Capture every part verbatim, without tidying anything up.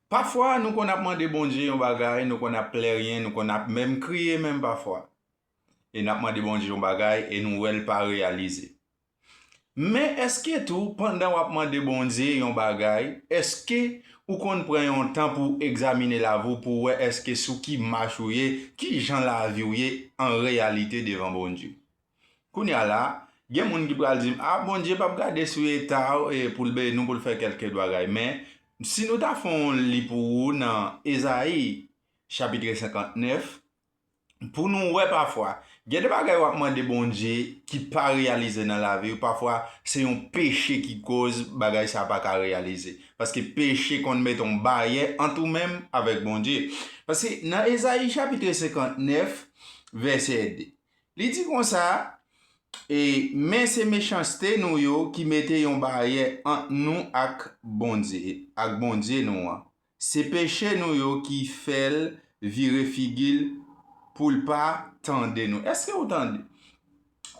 Pafwa, nou konn ap mande Bondye yon bagay, nou konn ap plenyen, nou konn ap menm kriye menm pafwa. E n ap mande Bondye yon bagay e nou wè l pa reyalize. Men èske tou, pandan w ap mande Bondye yon bagay, èske ou konn pran yon tan pou w egzamine lavi w, pou w wè èske sou ki mach ou ye, ki jan lavi w ye an reyalite devan Bondye? Kounye a la, gen moun ki pral di m, a, Bondye p ap gade sou eta w e pou l beni w, pou l fè kèlke bagay. Men, si nou ta fè yon li pou ou nan Ezayi, chapit senkantnèf, pou nou wè pafwa, gen de bagay w ap mande Bondye ki pa reyalize nan lavi w, pafwa se yon peche ki koz bagay sa pa ka reyalize. Paske peche konn mete yon baryè ant ou menm avèk Bondye. Paske nan Ezayi chapit senkantnèf, vèsè de, li di konsa, e, men se mechanste nou yo ki mete yon baryè ant nou ak Bondye, ak Bondye nou an. Se peche nou yo ki fè l vire figi l pou l pa tande nou. Èske w tande?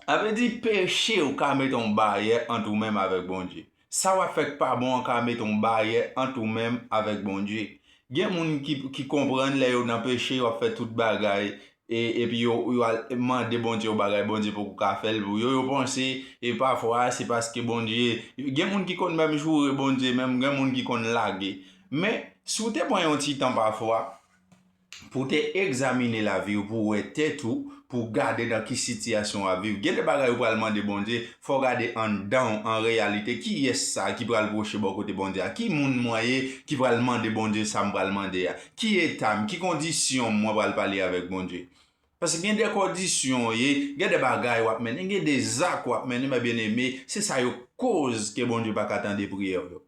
A vle di peche w ka mete yon baryè ant ou menm avèk Bondye. Sa w ap fè k pa bon an ka mete yon baryè ant ou menm avèk Bondye. Gen moun ki, ki konprann lè yo nan peche, yo ap fè tout bagay, e, epi yo, yo al mande Bondye yon bagay, Bondye poko ka fè l pou yo. Yo panse, e pafwa, se paske Bondye, gen moun ki konn menm joure Bondye, menm gen moun ki konn lage. Men, si w te pran yon ti tan pafwa, pou w te egzamine lavi w, pou w wè tèt ou, pou w gade nan ki sitiyasyon w ap viv. Gen de bagay ou pral mande Bondye, fò w gade anndan w, an reyalite, kiyès sa ki pral pwoche bò kote Bondye a? Ki moun mwen ye ki pral mande Bondye sa m pral mande a? Ki eta m, ki kondisyon m mwen pral pale avèk Bondye? Paske gen de kondisyon w ye, gen de bagay w ap mennen, gen de zak w ap mennen, men byeneme, se sa yo koz ke Bondye pa ka tande priyè w yo.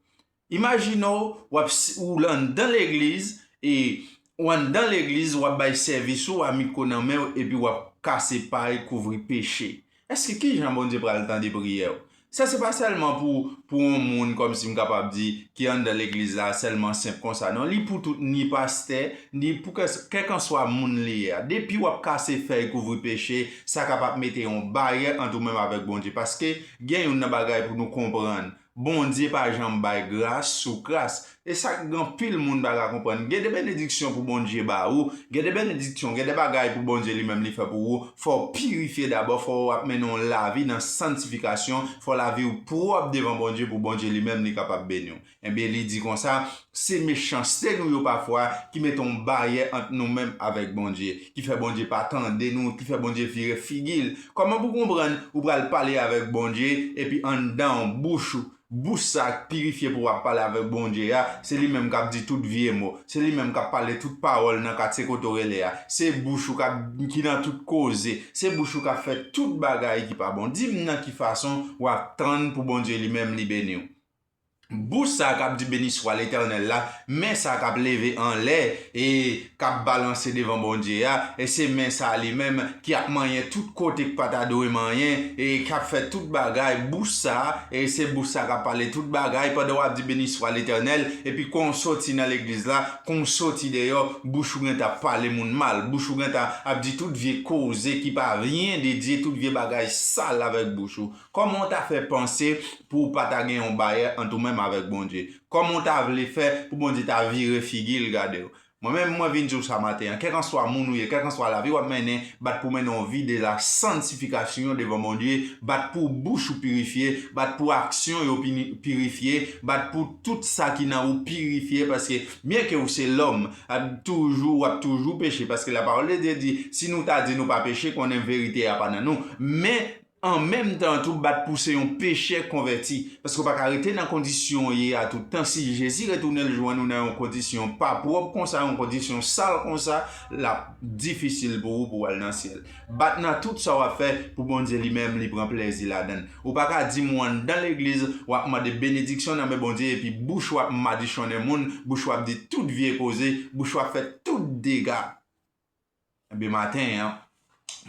Imajine w, w ap s-, ou anndan legliz, e ou anndan legliz, w ap bay sèvis ou a mikwo nan men w, epi w ap kase pay, kouvri peche. Èske ki jan Bondye pral tande priyè w? Sa se pa sèlman pou, pou yon moun, kòmsi m kapab di, ki anndan legliz la, sèlman senp konsa. Non, li pou tout, ni pastè, ni pou kè-, kèlkanswa moun li ye a. Depi w ap kase fèy kouvri peche, sa kapab mete yon baryè ant ou menm avèk Bondye. Paske gen youn nan bagay pou nou konprann. Bondye pa janm bay gras sou kras. E sa k gen anpil moun pa ka konprann. Gen de benediksyon pou Bondye ba ou, gen de benediksyon, gen de bagay pou Bondye li menm li fè pou ou. Fò w pirifye dabò, fò w ap mennen yon lavi nan santifikasyon, fò lavi w pwòp devan Bondye pou Bondye li menm li kapab beni w. Enben, li di konsa, se mechanste nou yo pafwa ki mete yon baryè ant nou menm avèk Bondye, ki fè Bondye pa tande nou, ki fè Bondye vire figi l. Kòman pou konprann ou pral pale avèk Bondye, epi anndan w, bouch ou, bouch sa k pirifye pou w ap pale avèk Bondye a, se li menm k ap di tout vye mo, se li menm k ap pale tout pawòl nan katye kote w rele a, se bouch ou k ap, ki nan tout koze, se bouch ou k ap fè tout bagay ki pa bon. Di m nan ki fason w ap tann pou Bondye li menm li beni w? Bouch sa k ap di, beni swa Letènèl la, men sa k ap leve anlè e k ap balanse devan Bondye a, e se men sa li menm ki ap manyen tout kote k pa ta dwe manyen, e k ap fè tout bagay, bouch sa, e se bouch sa k ap pale tout bagay, pandan w ap di, beni swa Letènèl, epi kon w soti nan legliz la, kon w soti deyò, bouch ou gentan ap pale moun mal, bouch ou gentan ap di tout vye koze ki pa vyen de Dye, tout vye bagay sal avèk bouch ou. Kòman w ta fè panse pou w pa ta gen yon baryè ant ou menm avèk Bondye? Kòman w ta vle fè pou Bondye ta vire figi l gade w? Mwen menm, mwen vin di w sa maten an, kèlkanswa moun ou ye, kèlkanswa lavi w ap mennen, bat pou w mennen yon vi de la santifikasyon devan Bondye, bat pou bouch ou pirifye, bat pou aksyon yo pini-, pirifye, bat pou tout sa ki nan ou pirifye, paske byenke w se lòm, ap toujou, w ap toujou peche, paske lapawòl de Dye di, si nou ta di nou pa peche, konnen verite a pa nan nou. Men, an menm tan tou, bat pou se yon pechè konvèti. Paske w pa ka rete nan kondisyon w ye a tout tan. Si Jezi retounen l jwenn ou nan yon kondisyon pa pwòp konsa, yon kondisyon sal konsa, l ap difisil pou ou pou w al nan syèl. Bat nan tout sa w ap fè pou Bondye li menm li pran plèzi ladan l. Ou pa ka di m w anndan legliz, w ap mande benediksyon nan men Bondye, epi bouch w ap madichonnen moun, bouch w ap di tout vye koze, bouch w ap fè tout dega. Ebyen maten an,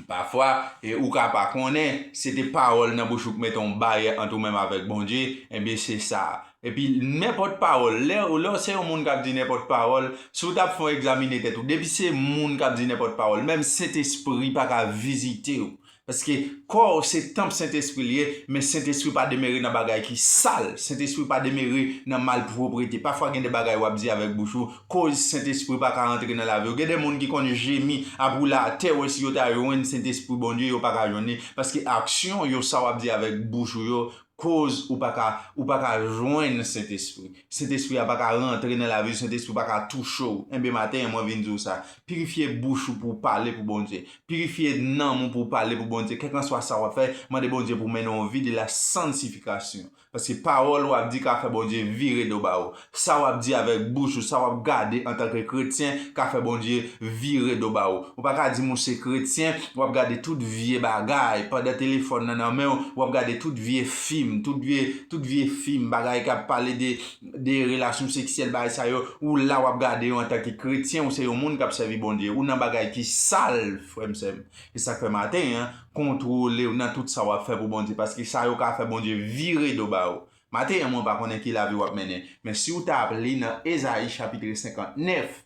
pafwa, e ou ka pa konnen, se te pawòl nan bouch ou k mete yon baryè ant ou menm avèk Bondye, ebyen se sa. Epi nenpòt pawòl, lè, lè w se yon moun k ap di nenpòt pawòl, si w t ap fè yon egzamine tèt ou, depi se moun k ap di nenpòt pawòl, menm Sentespri pa ka vizite w. Paske kò w se tanp Sentespri l ye, men Sentespri pa demere nan bagay ki sal. Sentespri pa demere nan malpwoprete. Pafwa gen de bagay w ap di avèk bouch ou, koz Sentespri pa ka rantre nan lavi w. Gen de moun ki konn jemi ap woule atè, wè si yo ta jwenn Sentespri Bondye, yo pa ka jwenn li. Paske aksyon yo, sa w ap di avèk bouch ou yo, koz ou pa ka, ou pa ka jwenn Sentespri. Sentespri a pa ka rantre nan lavi w, Sentespri pa ka touche w. Enben, maten an, mwen vin di w sa. Pirifye bouch ou pou w pale pou Bondye. Pirifye nanm ou pou w pale pou Bondye. Kèlkanswa sa w ap fè, mande Bondye pou mennen w vi de la santifikasyon. Paske pawòl w ap di ka fè Bondye vire do ba ou. Sa w ap di avèk bouch ou, sa w ap gade antanke kretyen ka fè Bondye vire do ba ou. Ou pa ka di m ou se kretyen, w ap gade tout vye bagay. Pandan telefòn nan nan men w, w ap gade tout vye fim, tout vye, tout vye fim, bagay k ap pale de, de relasyon seksyèl, bagay sa yo. Ou la w ap gade yo antanke kretyen, ou se yon moun k ap sèvi Bondye. Ou nan bagay ki sal, frè m, sè m. E sa k fè maten an, kontwole w nan tout sa w ap fè pou Bondye, paske sa yo ka fè Bondye vire do ba ou. Maten an, mwen pa konnen ki lavi w ap mennen, men si w ta ap li nan Ezayi chapit senkantnèf,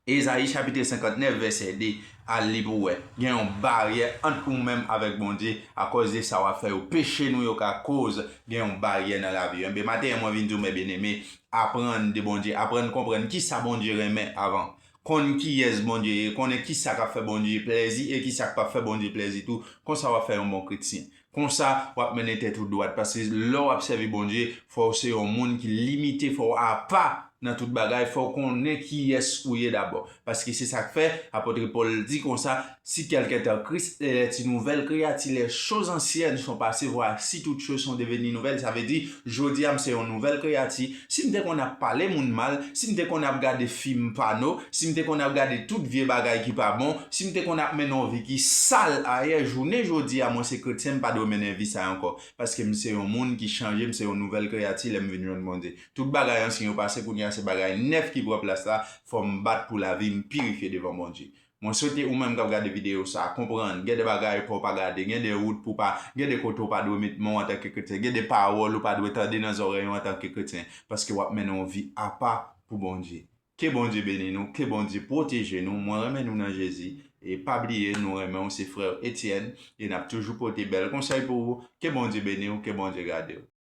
Ezayi chapit senkantnèf, vèsè de, al li pou w wè. Gen yon baryè ant ou menm avèk Bondye, akòz de sa w ap fè yo. Peche nou yo ka koz gen yon baryè nan lavi yo. Enben, maten an, mwen vin di w, mè byeneme, aprann de Bondye, aprann konprann ki sa Bondye renmen avan. Konn kiyès Bondye ye, konnen ki sa k ap fè Bondye plèzi e ki sa k p ap fè Bondye plèzi tou. Konsa w ap fè yon bon kretyen. Konsa, w ap mennen tèt ou dwat, paske lè w ap sèvi Bondye, fò w se yon moun ki limite, fò w apa nan tout bagay, fò w konnen kiyès ou ye dabò. Paske se sa k fè, apot Pòl di konsa, Si quelqu'un est en Christ, il est une nouvelle créature, les choses anciennes sont passées, voici toutes choses sont devenues nouvelles. Sa vle di, jodi a, m se yon nouvèl kreyati. Si m te konn ap pale moun mal, si m te konn ap gade fim pòno, si m te konn ap gade tout vye bagay ki pa bon, si m te konn ap mennen yon vi ki sal ayè, jounen jodi a, mwen se kretyen, m pa dwe mennen vi sa ankò. Paske m se yon moun ki chanje, m se yon nouvèl kreyati lè m vin jwenn Bondye. Tout bagay ansyen yo pase, kounye a se bagay nèf ki pran plas la, fò m bat pou lavi m pirifye devan Bondye. Mwen swete ou menm k ap gade videyo sa a konprann, gen de bagay pou w pa gade, gen de wout pou w pa, gen de kote w pa dwe met men w antanke kretyen, gen de pawòl ou pa dwe tande nan zòrèy ou antanke kretyen, paske w ap mennen yon vi apa pou Bondye. Ke Bondye beni nou, ke Bondye pwoteje nou, mwen renmen nou nan Jezi, e pa bliye nou renmen w, se frè w Etienne, e n ap toujou pote bèl konsèy pou ou, ke Bondye beni w, ke Bondye gade w.